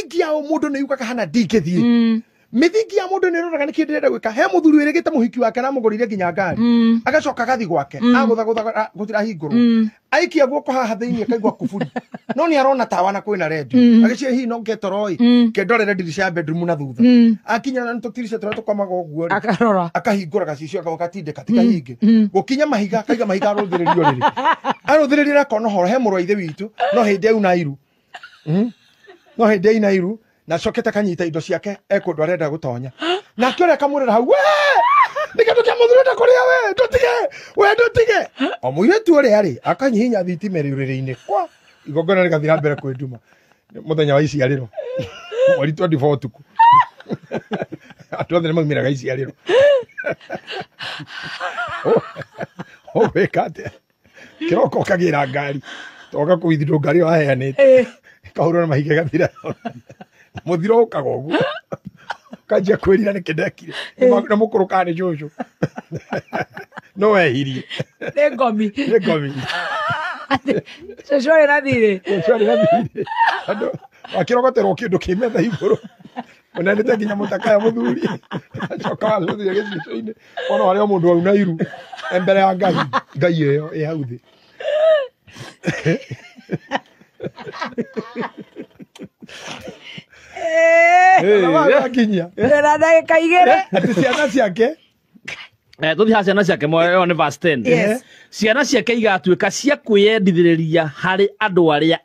Mĩthingi ya mũndũ nĩ yugaga hana ndingĩthiĩ. Mĩthingi ya mũndũ nĩ ĩroraga nĩkĩ ndĩrenda gwĩka. He mũthuri wĩrĩgĩte mũhiki wake na amũgũrĩire nginya ngari. Agacoka agathi gwake. Agũthagũtha gũtirahingũrwo. Aikia guoko haha thĩinĩ akaigua kuburi. No nĩ arona tawa na kwĩna redio. Agĩciria hihi no ngetoro ĩ. Kendorere ndirica ya bedroom na thutha. Akinya na tũtirica tũrĩa tũkomaga ũguo rĩ. Akarora. Akahingũra gacicio agatindĩka tikahinge. Gũkinya mahiga akaiga mahiga arũthĩrĩrio rĩrĩ. Arũthĩrĩria akona horo he mũrũ wa ithe witũ no hĩndĩ auna iru. No hĩndĩ aina iru na acokete akanyita indo ciake ekũndũ arenda gũtonya. Nake ũrĩa akamwĩrĩra hau we nĩ kĩndũ kĩa mũthuri ũrenda kũrĩa we ndũtige we ndũtige. O mũirĩtu ũrĩa rĩ akanyihinya thitima ĩrĩ ũrĩrĩ-inĩ kwa igongona rĩgathiĩ na mbere kwĩnduma mũthenya wa iciarĩro mweri 24 ũtukũ. Andũ othe nĩ maumĩraga iciarĩro. Ũgwĩka atĩa? Kĩroko ũkagĩra ngari toka kũithindwo ngari ĩyo waheanĩte ĩkahũrwo na mahiga ĩgathira. Mũthiro ũkaga ũguo kanjia kwĩrira nĩkĩ ndekire na mũkũrũ kana nĩ cũcũ no wehirie. Nĩ ngomi. Nĩ ngomi. Cũcũ arĩ na thirĩ. Cũcũ arĩ na thirĩ. Andũ akĩrogoterwo kĩndũ kĩ metha igũrũ ũnenete nginya mũtakaya mũthuri acoka wacũthire gĩcicio-inĩ ona harĩa o mũndũ auna iru mbere ya Ngai Ngai ĩyo ĩ hau thĩ. Akinyia Ndĩna ndagĩka igĩrĩ. Atĩ ciana ciake Tũthiĩ ha ciana ciake ĩyo nĩ verse 10. Yes. Ciana ciake igatuĩka cia kwĩyendithĩrĩria harĩ andũ arĩa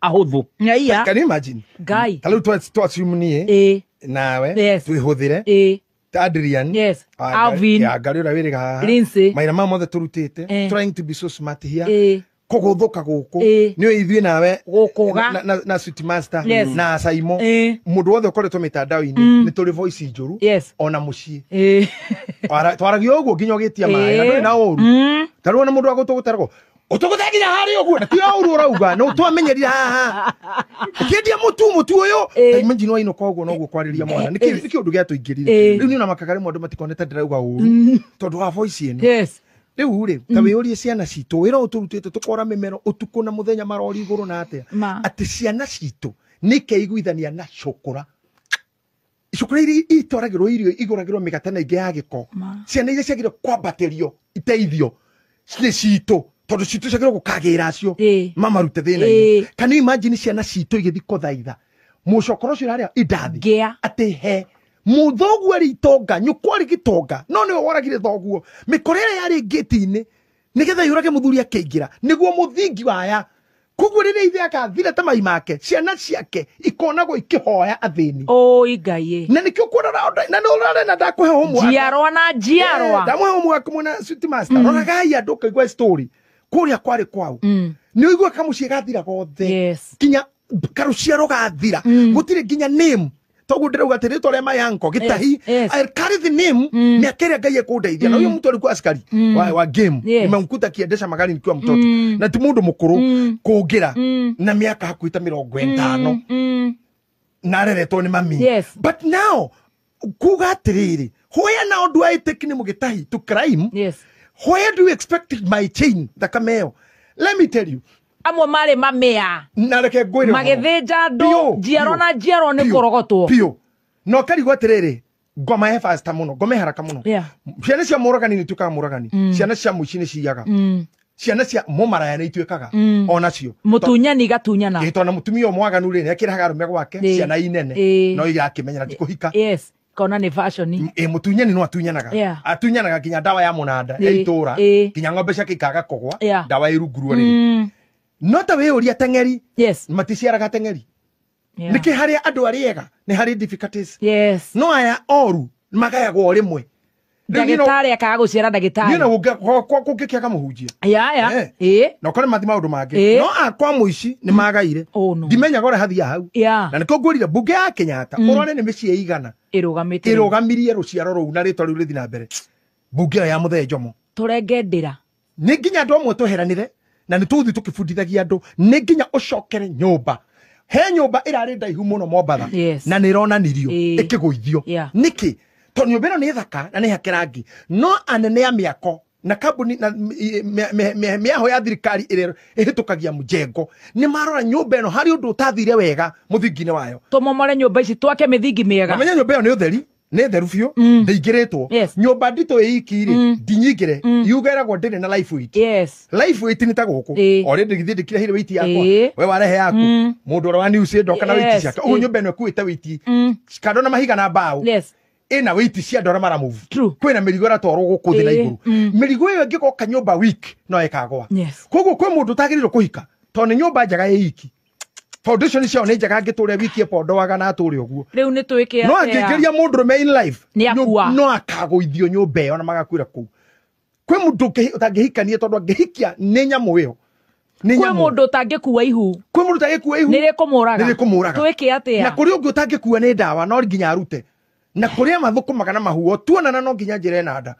ahũthũ. Nyaia. Can you imagine? Ngai. Ta rĩu twa assume niĩ nawe twĩhũthĩre Adrian. Yes. Alvin. Ya ngari ũrĩa wĩrĩga haha. Lindsay. Maina maya mothe tũrutĩte. Trying to be so smart here. Kũgũthũka gũkũ. Nĩ ithuĩ nawe. Gũkũga. Na Sweet Master. Yes. Na Saimo. Mũndũ wothe ũkoretwo mĩtandao-inĩ nĩ tũrĩ voice njũru. Ona mũciĩ. Twaragia ũguo nginya ũgĩtia maĩ. Na ndũrĩ na ũru. Ta rĩu ona mũndũ agũtũgũtaragwo. Ũtũgũte nginya harĩa ũguo. Na ti ũru ũrauga. No twamenyerire haha. Ũkĩendia mũtu ũyũ. Ta imagine wainũka ũguo noguo kwarĩria mwana. Nĩ kĩũndũ gĩatũingĩrire. Rĩu niĩ ona makaga rĩmwe andũ matikonete ndĩrauga ũru. Tondũ wa voice ĩno. Yes. Rĩu rĩ, ta wĩyũrie ciana citũ, wĩra ũyũ tũrutĩte tũkora mĩmero ũtukũ na mũthenya marori igũrũ na atĩa. Atĩ ciana citũ nĩ ikeiguithania na cũkũra. Cũkũra iria itwaragĩrwo irio igũragĩrwo mĩgate na ingĩ ya gĩko. Ciana iria ciagĩrĩirwo kwambatĩrio iteithio nĩ citũ. Tondũ citũ ciagĩrĩirwo gũkagĩra acio mamarute thĩna-inĩ. Can you imagine ciana citũ igĩthiĩ kũthaitha mũcokoro ũcio ũrarĩa indathi atĩ he mũthoguo arĩ itonga nyũkwa arĩ gĩtonga no nĩwe woragire thoguo mĩkora ĩrĩa yarĩ ngĩti-inĩ nĩgetha yũrage mũthuri akĩingĩra nĩguo mũthingi waya. Koguo rĩrĩa ithe akathira ta mai make ciana ciake ikonagwo ikĩhoya athĩni. Oi Ngai. Na nĩkĩo kuona na nĩ ũrarĩ na ndakũhe homework. Njiarwa na njiarwa. Ndamũhe homework mwena Sweet Master. Roragai andũ ũkaigua story kũrĩa kwarĩ kwao. Nĩ ũigua kamũciĩ gathira gothe. Yes. Nginya karũciaro gathira. Gũtirĩ nginya name. Toguo ndĩrauga atĩ rĩtwa rĩa my uncle Gĩtahi. Yes. I carry the name mĩaka ĩrĩa Ngai ekũndeithia. Na ũyũ mtu alikuwa askari wa game. Yes. Nimemkuta akiendesha magari nikiwa mtoto. Na ti mũndũ mũkũrũ kũngĩra na mĩaka hakuhĩ ta mĩrongo ĩtano. Na areretwo nĩ mami. Yes. But now kuga atĩrĩrĩ, where now do I take nĩ Mũgĩtahi to crime? Yes. Where do you expect my chain thakame ĩyo? Let me tell you. Amwe marĩ mamĩa. Na reke ngwĩre ũhoro. Magĩthĩnja andũ, Biũ, njiarwa biũ, na njiarwa nĩ biũ, kũrogotwo. biũ. Na ũkarigwo atĩrĩrĩ, ngoma he faster mũno, ngoma he haraka mũno. Yeah. Ciana cia mũragani nĩ ituĩkaga mũragani. Ciana cia mũici nĩ ciiyaga. Ciana cia mũmaraya nĩ ituĩkaga. Onacio. Mũtunyani igatunyana. Ĩ, tondũ mũtumia ũyũ mwaganu rĩ, nĩ akĩrehaga arũme gwake, ciana inene. No irakĩmenya na ti kũhika. Yes. Kona nĩ fashion. Ĩ, mũtunyani no atunyanaga. Yeah. Atunyanaga nginya ndawa ya mũnanda, ya itũra, nginya ng'ombe ciake ikaga kũgwa, Yeah. ndawa ĩrungurwo rĩrĩ. No ta wĩyũrie ateng'eri. Yes. Maticiaraga ateng'eri. Yeah. Nĩkĩ harĩa andũ arĩa ega nĩ harĩ difficulties. Yes. No aya oru magayagwo o rĩmwe. Rĩu niĩ no- Ndagĩtarĩ akaga gũciara ndagĩtarĩ. Niĩ na kũngĩkĩaga mũhunjia. Ya, ya. Na ũkore mathi maũndũ mangĩ. No akwa mũici nĩ magaire. Oh, no. Ndimenyaga ũrĩa hathiaga hau. Yeah. Na nĩkĩo ngwĩrire mbunge ya Kenyatta, ũrore nĩ mĩciĩ ĩigana. Ĩrũgamĩte. Ĩrũgamirie rũciaro rũu na rĩtwa rĩu rĩthiĩ na mbere. Mbunge ĩyo ya Mũthee Njomo. Tũrenge ndĩra. Nĩ nginya andũ amwe tweheranĩre na nĩ tũgũthiĩ tũkĩbundithagia andũ, nĩ nginya ũcokere nyũmba. He nyũmba ĩrarĩ ndaihu mũno Mombatha. Yes. Na nĩ ĩronanirio, ĩkĩgũithio. Yeah. Nĩkĩ? Tondũ nyũmba ĩno nĩ thaka na nĩ hake rangi. No anene a mĩako Na kambuni na mĩaho ya thirikari ĩrĩa ĩhĩtũkagia mũjengo nĩ marora nyũmba ĩno harĩ ũndũ ũtathire wega mũthingi-inĩ wayo. Tũmomore nyũmba ici twake mĩthingi mĩega. Menya nyũmba ĩyo nĩ ũtheri, nĩ theru biũ, ndĩingĩrĩtwo. Nyũmba nditũ ĩ iki rĩ, ndinyingĩre, yuga ĩragwo ndĩrĩ na life weight. Life weight nĩ ta gũkũ. Already githĩ ndĩkĩrehire weight yakwa. We warehe yaku. Mũndũ ũrĩa wa news ndoka na weight ciake. Ũguo nyũmba ĩno ĩkuĩte weight. Kando na mahiga na mbaũ. Ĩna weight cia andũ arĩa mara move. Kwĩna mĩrigo ĩratwarwo gũkũ thĩ na igũrũ. Mĩrigo ĩyo ĩngĩgoka nyũmba week no ĩkagwa. Koguo kwĩ mũndũ ũtagĩrĩirwo kũhika tondũ nĩ nyũmba njega ĩ iki. Foundation ciao nĩ njega angĩtũre wiki ĩpondoaga na atũre ũguo. Rĩu nĩ twĩke No angĩingĩria mũndũrũme in life no akagũithio nyũmba ĩyo na magakuĩra kũu. Kwĩ mũndũ ũtangĩhikania tondũ angĩhikia nĩ nyamũ ĩyo. Nĩ Kwĩ nyamũ. mũndũ ũtangĩkua ihu. Kwĩ mũndũ ũtangĩkua ihu. Nĩ rĩkũmũraga. Nĩ rĩkũmũraga. Twĩke atĩa? Na kũrĩ ũngĩ ũtangĩkua nĩ ndawa no nginya arute. Na kũrĩa mathũkũmaga na mahuo tuonana no nginya njĩra ĩna nda.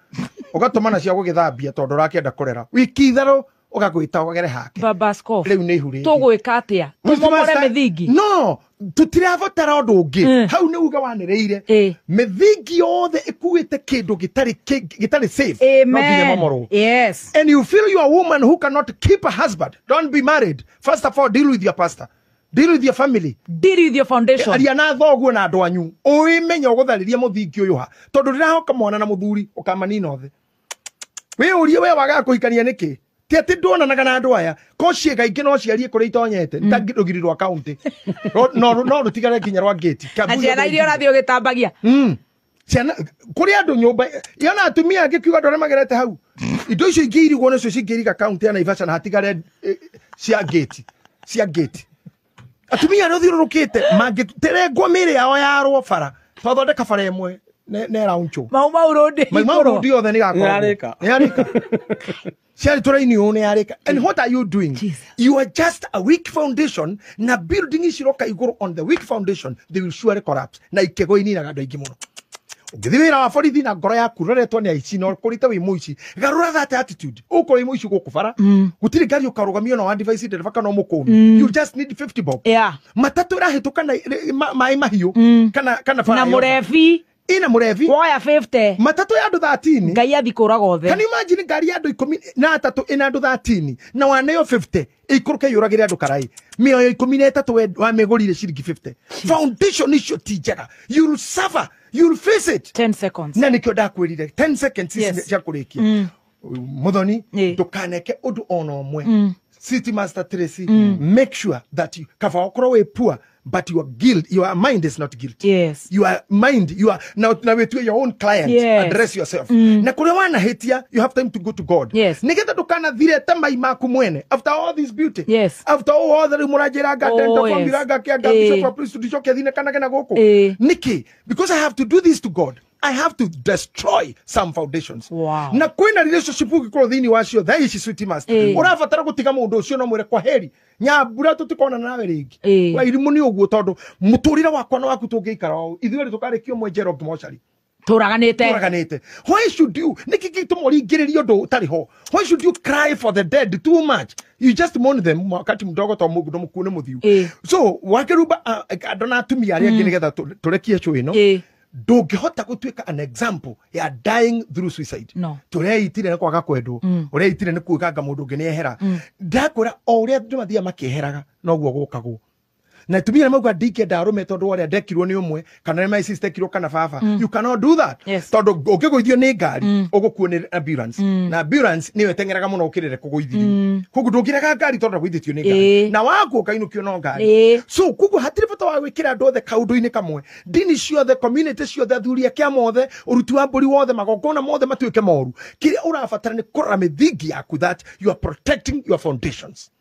Ũgatũmana cia gũgĩthambia tondũ ũrakĩenda kũrera. Wiki ithatũ ũgagwĩta ũgere hake. Baba Askofu. Rĩu nĩ ihu rĩngĩ. Tũgwĩka atĩa? Tũmomore mĩthingi? No, tũtirabatara ũndũ ũngĩ. Hau nĩ uga wanĩrĩire. Mĩthingi yothe ĩkuĩte kĩndũ gĩtarĩ safe. No nginya ĩmomorwo. Yes. And you feel you are a woman who cannot keep a husband. Don't be married. First of all, deal with your pastor. Deal with your family. Deal with your foundation. Aria na thoguo na andũ anyu. Ũimenye ũgũtharĩria mũthingi ũyũ ha. Tondũ ndĩrahoka mwana na mũthuri ũkamanina othe. Wĩyũrie we wagaga kũhikania nĩkĩ? Ti atĩ ndwonanaga na andũ aya. Ko ciĩga ingĩ no ciarie kũrĩa itonyete. Nĩ ta rũgiri rwa kaunti. No rũtigare nginya rwa gate. Na ciana iria ũrathiĩ ũgĩtambagia. Ciana kũrĩ andũ nyũmba yona atumia angĩ kiuga andũ arĩa magerete hau. Indo icio ingĩirigwo nacio cingĩiriga kaunti ya Naivasha na hatigare cia gate. Cia gate. Atumia arĩa ũthiũrũrũkĩte mangĩterengwo mĩĩrĩ yao yarwo bara. Twathondeka bara ĩmwe ne rauncho. Mau Mau Road. Mau Mau Road yothe nĩ gakorwo. Nĩ yarĩka. Nĩ yarĩka. Ciarĩ tũraini ũũ nĩ yarĩka. And what are you doing? Jesus. You are just a weak foundation na building ici iroka igũrũ on the weak foundation they will surely collapse. Na ikego ininaga andũ aingĩ mũno. Ũngĩthiĩ wĩra wa borithi na ngoro yaku ũroretwo nĩ aici na ũkũrĩte wĩ mũici, garũra that attitude. Ũkorwo wĩ mũici gũkũ bara, gũtirĩ ngari ũkarũgamio na wa device ndereba kana ũmũkũmi. You just need 50 bob. Matatũ ĩrahĩtũka na maĩ mahiũ kana bara Na yothe. mũrebi. Ina mũrebi. Woya 50. Matatũ ya andũ 13. Ngai athi kũraga othe. Can you imagine ngari ya andũ 13 ĩna andũ 13 na waneo 50 ĩikũrũke yũragĩre andũ karai. Mĩoyo 13 wamĩgũrire ciringi 50. Foundation icio ti njega. You'll suffer. You'll face it. 10 seconds. Na nĩkĩo ndakwĩrire 10 seconds cia kũrĩkia. Mũthoni, ndũkaneke ũndũ ona ũmwe. City Master Tracy, make sure that you kaba ũkorwo wĩ poor, but your guilt, your mind is not guilty. Yes. Your mind, you are now with your own client. Yes. Address yourself. Na kũrĩa wanahitia, you have time to go to God. Yes. Nĩgetha ndũkanathire ta mai maku mwene. After all this beauty. Yes. After all the mũranjĩra nga Oh, dento yes. formula kĩa bishop of priest ndicoke thine kana gena gũkũ. Nĩkĩ? Because I have to do this to God. I have to destroy some foundations. Wow. Na kwĩna relationship ũngĩkorwo thĩinĩ wacio thaa ici Sweet Master. Ũrabatara gũtiga mũndũ ũcio no mwĩre kwa heri. Nyambura tũtikonana nawe rĩngĩ. Wa irimũ nĩ ũguo tondũ mũtũrĩre wakwa na waku tũngĩikara ũũ ithuĩ erĩ tũkarĩkio ũmwe njera ũngĩ mocarĩ. Tũraganĩte. Tũraganĩte. Why should you? Nĩkĩ gĩtũma ũringĩrĩrie ũndũ ũtarĩ ho? Why should you cry for the dead too much? You just mourn them wakati mdogo tondũ mũndũ mũkuũ nĩ mũthiu. So wakĩrumba andũ na atumia arĩa angĩ nĩgetha tũrekie show ĩno. Ndũngĩhota gũtuĩka an example ya dying through suicide. No. Tũreitire nĩ kwaga kwendwo. Ũreitire nĩ kuiganga mũndũ ũngĩ nĩehera. Ndakwĩra o ũrĩa andũ mathiaga makĩeheraga noguo gũkagwo. Na atumia mauga ndingĩenda arũme tondũ ũrĩa ndekirwo nĩ ũmwe kana nĩ my sister ekirwo kana baba. You cannot do that. Yes. Tondũ ũngĩgũithio nĩ ngari ũgũkuo nĩ ambulance. Na ambulance nĩyo ĩteng'eraga mũno ũkĩrĩre kũgũithirio. Koguo ndũngĩrega ngari tondũ ndagũithĩtio nĩ ngari. Na waguo ũkainũkio no ngari. So koguo hatirĩ bata wa gwĩkĩra andũ othe kaũndũ-inĩ kamwe. Ndini ciothe, community ciothe, athuri a kĩama othe, ũruti wa mbũri wothe, magongona mothe matuĩke moru. Kĩrĩa ũrabatara nĩ kũrora mĩthingi yaku that you are protecting your foundations.